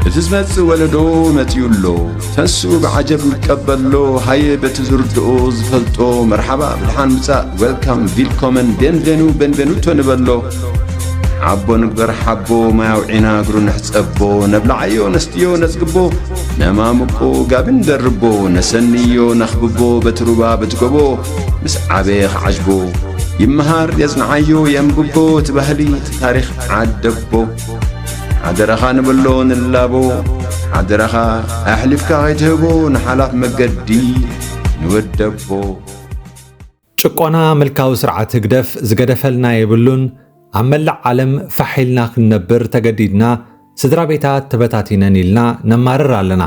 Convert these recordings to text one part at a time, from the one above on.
እቲ ዝመጽእ ወለዶ መጺኡ ኣሎ። ተንሱ ብዓጀብ ንቀበሎ፣ ሃየ በቲ ዝርድኦ ዝፈልጦ፣ መርሓባ ብድሓን ምጻእ፣ ዌልካም፣ ቪልኮመን፣ ቤንቬኑ፣ ቤንቬኑቶ ንበሎ። ዓቦ ንግበር ሓቦ፣ ማይ ኣውዒና እግሩ ንሕጸቦ፣ ነብልዓዮ ነስትዮ ነጽግቦ፣ ነማምቆ ጋቢ ንደርቦ፣ ነሰንዮ ነኽብቦ፣ በቲ ሩባ በቲ ጎቦ፣ ምስ ዓበየ ክዓጅቦ። ይመሃር የጽንዓዮ የንብቦ፣ እቲ ባህሊ እቲ ታሪኽ ዓደቦ። ሓደራኻ ንብሎ ንላቦ፣ ሓደራኻ ኣሕሊፍካ ከይትህቦ፣ ንሓላፍ መገዲ ንወደቦ። ጭቆና ምልካዊ ስርዓት ህግደፍ ዝገደፈልና የብሉን። ኣብ መላእ ዓለም ፋሕ ኢልና ክንነብር ተገዲድና፣ ስድራ ቤታት ተበታቲነን ኢልና ነማርር ኣለና።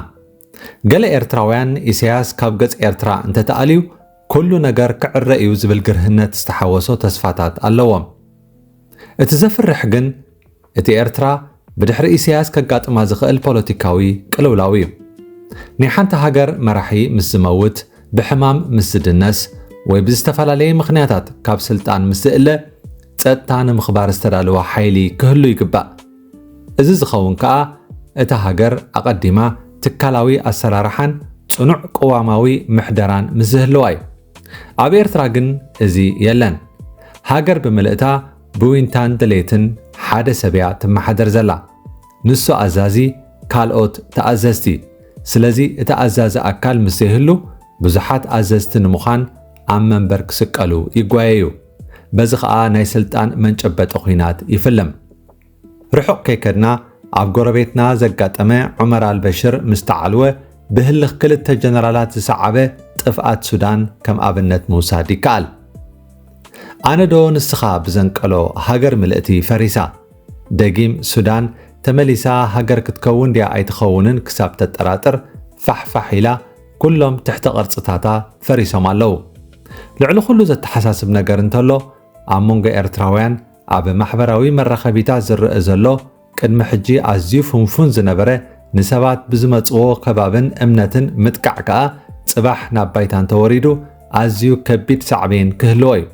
ገለ ኤርትራውያን ኢሳያስ ካብ ገጽ ኤርትራ እንተተኣልዩ ኩሉ ነገር ክዕረ እዩ ዝብል ግርህነት ዝተሓወሶ ተስፋታት ኣለዎም። እቲ ዘፍርሕ ግን እቲ ኤርትራ ብድሕሪ ኢሳያስ ከጋጥማ ዝኽእል ፖለቲካዊ ቅልውላው እዩ። ናይ ሓንቲ ሃገር መራሒ ምስ ዝመውት፣ ብሕማም ምስ ዝድነስ፣ ወይ ብዝተፈላለየ ምኽንያታት ካብ ስልጣን ምስ ዝእለ፣ ጸጥታ ንምኽባር ዝተዳለወ ሓይሊ ክህሉ ይግባእ። እዚ ዝኸውን ከኣ እታ ሃገር ኣቐዲማ ትካላዊ ኣሰራርሓን ጽኑዕ ቅዋማዊ ምሕደራን ምስ ዝህልዋ እዩ። ኣብ ኤርትራ ግን እዚ የለን። ሃገር ብምልእታ ብዊንታን ድሌትን ሓደ ሰብ እያ ትመሓደር ዘላ። ንሱ ኣዛዚ፣ ካልኦት ተኣዘዝቲ። ስለዚ እቲ ኣዛዚ ኣካል ምስ ዘይህሉ ብዙሓት ኣዘዝቲ ንምዃን ኣብ መንበር ክስቀሉ ይጓየዩ። በዚ ኸኣ ናይ ስልጣን መንጨበጢ ኲናት ይፍለም። ርሑቕ ከይከድና ኣብ ጎረቤትና ዘጋጠመ ዑመር ኣልበሽር ምስ ተዓልወ ብህልኽ ክልተ ጀነራላት ዝሰዓበ ጥፍኣት ሱዳን ከም ኣብነት ምውሳድ ይከኣል። ኣነዶ ንስኻ ብዘንቀሎ ሃገር ምልእቲ ፈሪሳ። ደጊም ሱዳን ተመሊሳ ሃገር ክትከውን ድያ ኣይትኸውንን ክሳብ ተጠራጥር ፋሕፋሕ ኢላ ኩሎም ትሕተ ቅርጽታታ ፈሪሶም ኣለዉ። ልዕሊ ኩሉ ዘተሓሳስብ ነገር እንተሎ ኣብ መንጎ ኤርትራውያን ኣብ ማሕበራዊ መራኸቢታት ዝረአ ዘሎ ቅድሚ ሕጂ ኣዝዩ ፍንፉን ዝነበረ ንሰባት ብዝመጽዎ ከባብን እምነትን ምጥቃዕ ከኣ ጽባሕ ናብ ባይታ እንተወሪዱ ኣዝዩ ከቢድ ሳዕቤን ክህልዎ እዩ።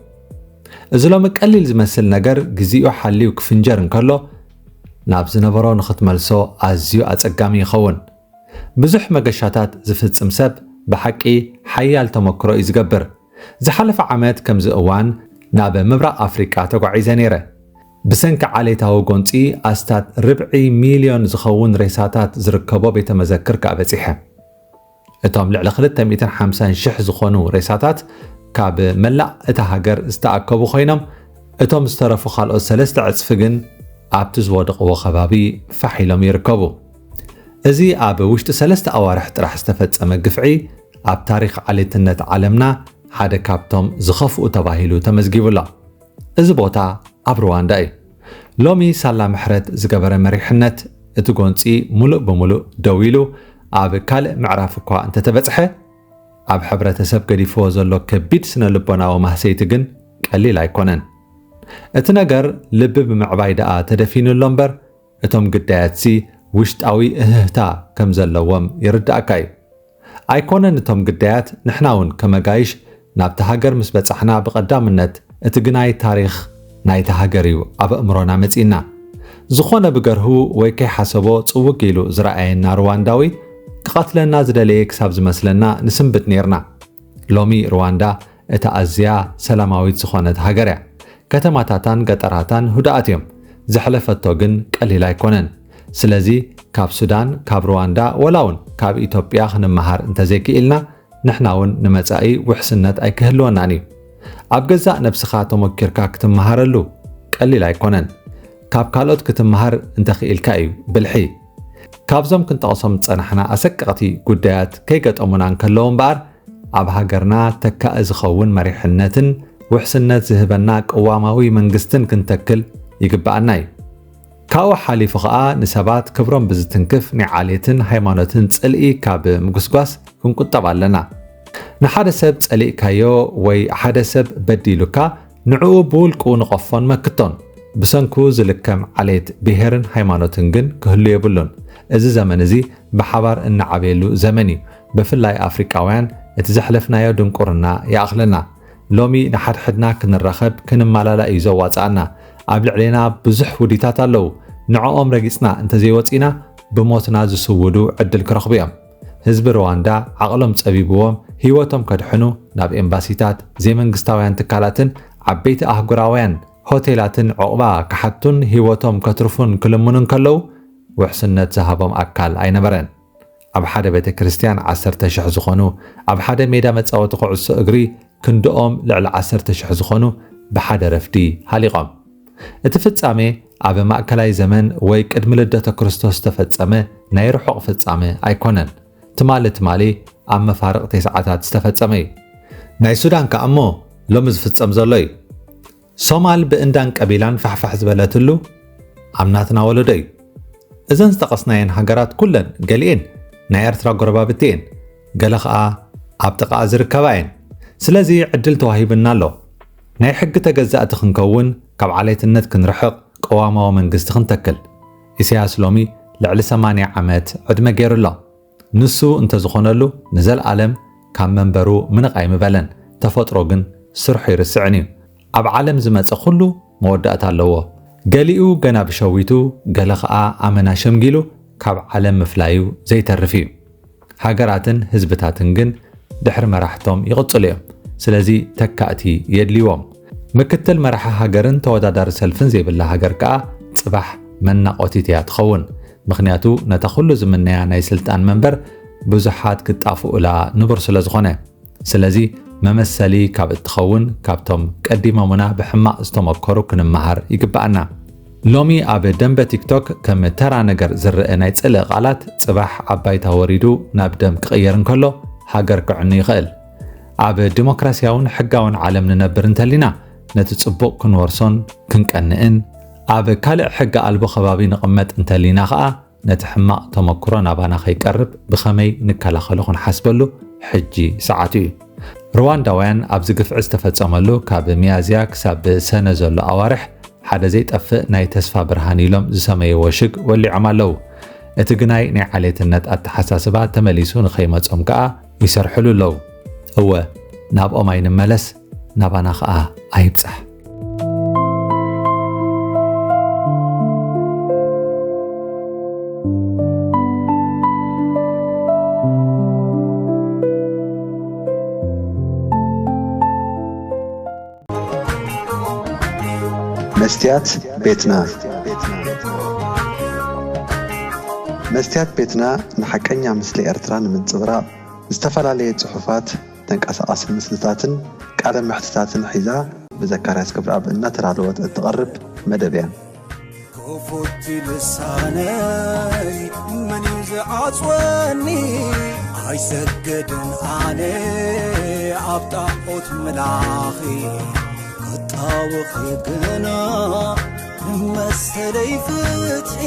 እዚ ሎሚ ቀሊል ዝመስል ነገር ግዜኡ ሓልዩ ክፍንጀር እንከሎ ናብ ዝነበሮ ንኽትመልሶ ኣዝዩ ኣጸጋሚ ይኸውን። ብዙሕ መገሻታት ዝፍጽም ሰብ ብሓቂ ሓያል ተመክሮ እዩ ዝገብር። ዝሓለፈ ዓመት ከምዚ እዋን ናብ ምብራቕ ኣፍሪቃ ተጓዒዘ ነይረ። ብሰንኪ ዓሌታዊ ጎንጺ ኣስታት ርብዒ ሚልዮን ዝኸውን ሬሳታት ዝርከቦ ቤተ መዘክር ከኣ በጺሐ። እቶም ልዕሊ ክልተ ሚእትን ሓምሳን ሽሕ ዝኾኑ ሬሳታት ካብ መላእ እታ ሃገር ዝተኣከቡ ኮይኖም፣ እቶም ዝተረፉ ካልኦት ሰለስተ ዕጽፊ ግን ኣብቲ ዝወደቕዎ ከባቢ ፋሕ ኢሎም ይርከቡ። እዚ ኣብ ውሽጢ ሰለስተ ኣዋርሕ ጥራሕ ዝተፈጸመ ግፍዒ ኣብ ታሪኽ ዓሌትነት ዓለምና ሓደ ካብቶም ዝኸፍኡ ተባሂሉ ተመዝጊቡ ኣሎ። እዚ ቦታ ኣብ ሩዋንዳ እዩ። ሎሚ ሳላ ምሕረት ዝገበረ መሪሕነት እቲ ጎንጺ ሙሉእ ብሙሉእ ደው ኢሉ ኣብ ካልእ ምዕራፍ እኳ እንተተበጽሐ፣ ኣብ ሕብረተሰብ ገዲፍዎ ዘሎ ከቢድ ስነ ልቦናዊ ማህሰይቲ ግን ቀሊል ኣይኮነን። እቲ ነገር ልቢ ብምዕባይ ደኣ ተደፊኑ ኣሎ እምበር፣ እቶም ግዳያትሲ ውሽጣዊ እህህታ ከም ዘለዎም ይርድኣካ እዩ። ኣይኮነን እቶም ግዳያት፣ ንሕና እውን ከመጋይሽ ናብቲ ሃገር ምስ በጻሕና ብቐዳምነት እቲ ግናይ ታሪኽ ናይቲ ሃገር እዩ ኣብ ኣእምሮና መጺእና። ዝኾነ ብገርሁ ወይ ከይሓሰቦ ጽውግ ኢሉ ዝረኣየና ሩዋንዳዊ ክቐትለና ዝደለየ ክሳብ ዝመስለና ንስንብድ ኔርና። ሎሚ ሩዋንዳ እታ ኣዝያ ሰላማዊት ዝኾነት ሃገር እያ። ከተማታታን ገጠራታን ህዱኣት እዮም። ዘሕለፈቶ ግን ቀሊል ኣይኮነን። ስለዚ ካብ ሱዳን፣ ካብ ሩዋንዳ፣ ወላ እውን ካብ ኢትዮጵያ ክንመሃር እንተዘይክኢልና፣ ንሕና እውን ንመጻኢ ውሕስነት ኣይክህልወናን እዩ። ኣብ ገዛእ ነብስኻ ተሞኪርካ ክትመሃረሉ ቀሊል ኣይኮነን። ካብ ካልኦት ክትመሃር እንተኽኢልካ እዩ ብልሒ። ካብዞም ክንጠቕሶም ዝጸናሕና ኣሰቀቕቲ ጉዳያት ከይገጠሙና እንከለዉ እምበኣር፣ ኣብ ሃገርና ተካኢ ዝኸውን መሪሕነትን ውሕስነት ዝህበና ቅዋማዊ መንግስትን ክንተክል ይግብኣና እዩ። ካብኡ ሓሊፉ ኸኣ ንሰባት ክብሮም ብዝትንክፍ ናይ ዓሌትን ሃይማኖትን ጽልኢ ካብ ምጉስጓስ ክንቁጠብ ኣለና። ንሓደ ሰብ ጸሊእካዮ ወይ ሓደ ሰብ በዲሉካ ንዕኡ ብውልቅኡ ንቐፎን መክቶን። ብሰንኩ ዝልከም ዓሌት፣ ብሄርን ሃይማኖትን ግን ክህሉ የብሉን። እዚ ዘመን እዚ ብሓባር እንዓብየሉ ዘመን እዩ። ብፍላይ ኣፍሪቃውያን እቲ ዘሕለፍናዮ ድንቁርና ይኣኽለና። ሎሚ ንሓድሕድና ክንራኸብ ክንመላላእ እዩ ዘዋጽኣና። ኣብ ልዕሌና ብዙሕ ውዲታት ኣለዉ። ንዕኦም ረጊጽና እንተዘይወጺእና ብሞትና ዝስውዱ ዕድል ክረኽቡ እዮም። ህዝቢ ሩዋንዳ ዓቕሎም ጸቢብዎም ህይወቶም ከድሕኑ ናብ ኤምባሲታት፣ ዘይመንግስታውያን ትካላትን ዓበይቲ ኣህጉራውያን ሆቴላትን ዕቑባ ክሓቱን ህይወቶም ከትርፉን ክልምኑ እንከለዉ፣ ውሕስነት ዝሃቦም ኣካል ኣይነበረን። ኣብ ሓደ ቤተ ክርስቲያን ዓሰርተ ሽሕ ዝኾኑ፣ ኣብ ሓደ ሜዳ መጻወቲ ኩዕሶ እግሪ ክንድኦም ልዕሊ ዓሰርተ ሽሕ ዝኾኑ ብሓደ ረፍዲ ሃሊቖም። እቲ ፍጻሜ ኣብ ማእከላይ ዘመን ወይ ቅድሚ ልደተ ክርስቶስ ዝተፈጸመ ናይ ርሑቕ ፍጻመ ኣይኮነን። ትማሊ ትማሊ ኣብ መፋርቕ ተስዓታት ዝተፈጸመ እዩ። ናይ ሱዳን ከኣ እሞ ሎሚ ዝፍጸም ዘሎ እዩ። ሶማል ብእንዳን ቀቢላን ፋሕፋሕ ዝበለትሉ ኣብ ናትና ወለዶ እዩ። እዘን ዝጠቐስናየን ሃገራት ኩለን ገሊኤን ናይ ኤርትራ ጎረባብቲ እየን፣ ገለ ኸኣ ኣብ ጥቓኣ ዝርከባ እየን። ስለዚ ዕድል ተዋሂብና ኣሎ። ናይ ሕጊ ተገዛእቲ ክንከውን፣ ካብ ዓሌትነት ክንርሕቕ፣ ቅዋማዊ መንግስቲ ክንተክል። ኢሳያስ ሎሚ ልዕሊ ሰማንያ ዓመት ዕድመ ገይሩ ኣሎ። ንሱ እንተዝኾነሉ ንዘለኣለም ካብ መንበሩ ምንቕ ኣይምበለን። ተፈጥሮ ግን ስርሑ ይርስዕን እዩ። ኣብ ዓለም ዝመጸ ኩሉ መወዳእታ ኣለዎ። ገሊኡ ገና ብሸዊቱ፣ ገለ ኸኣ ኣመና ሸምጊሉ ካብ ዓለም ምፍላዩ ዘይተርፍ እዩ። ሃገራትን ህዝብታትን ግን ድሕሪ መራሕቶም ይቕጽሉ እዮም። ስለዚ ተካእቲ የድልይዎም። ምክትል መራሒ ሃገርን ተወዳዳሪ ሰልፍን ዘይብላ ሃገር ከኣ ጽባሕ መናቖቲት እያ ትኸውን። ምኽንያቱ ነታ ኩሉ ዝምነያ ናይ ስልጣን መንበር ብዙሓት ክጣፍኡላ ንቡር ስለ ዝኾነ። ስለዚ መመሰሊ ካብ እትኸውን ካብቶም ቀዲሞምና ብሕማቕ ዝተመከሩ ክንመሃር ይግብኣና። ሎሚ ኣብ ደንበ ቲክቶክ ከም ተራ ነገር ዝረአ ናይ ጽልኢ ቃላት ጽባሕ ኣብ ባይታ ወሪዱ ናብ ደም ክቕየር እንከሎ ሃገር ክዕኑ ይኽእል። ኣብ ዲሞክራሲያውን ሕጋውን ዓለም ንነብር እንተሊና ነቲ ጽቡቕ ክንወርሶን ክንቀንእን፣ ኣብ ካልእ ሕጊ ኣልቦ ከባቢ ንቕመጥ እንተሊና ኸኣ ነቲ ሕማቕ ተመክሮ ናባና ከይቀርብ ብኸመይ ንከላኸሎ ክንሓስበሉ ሕጂ ሰዓቱ እዩ። ሩዋንዳውያን ኣብዚ ግፍዒ ዝተፈጸመሉ ካብ ሚያዝያ ክሳብ ሰነ ዘሎ ኣዋርሕ ሓደ ዘይጠፍእ ናይ ተስፋ ብርሃን ኢሎም ዝሰመይዎ ሽግ ወሊዖም ኣለዉ። እቲ ግናይ ናይ ዓሌትነት ኣተሓሳስባ ተመሊሱ ንኸይመጾም ከኣ ይሰርሕሉ ኣለዉ። እወ፣ ናብኦም ኣይንመለስ፣ ናባና ኸኣ ኣይብጻሕ። መስትያት ቤትና። መስትያት ቤትና ንሓቀኛ ምስሊ ኤርትራ ንምንጽብራቕ ዝተፈላለየ ጽሑፋት፣ ተንቀሳቓሲ ምስልታትን ቃለ መሕትታትን ሒዛ ብዘካርያስ ክብረኣብ እናተዳለወት እትቐርብ መደብ እያ። ክፉት ልሳነይ መን እዩ ዝዓጽወኒ? ኣይሰግድን ኣነ ኣብ ጣዖት ምላኺ፣ ክጣወኺ ግና መሰለይ ፍትሒ።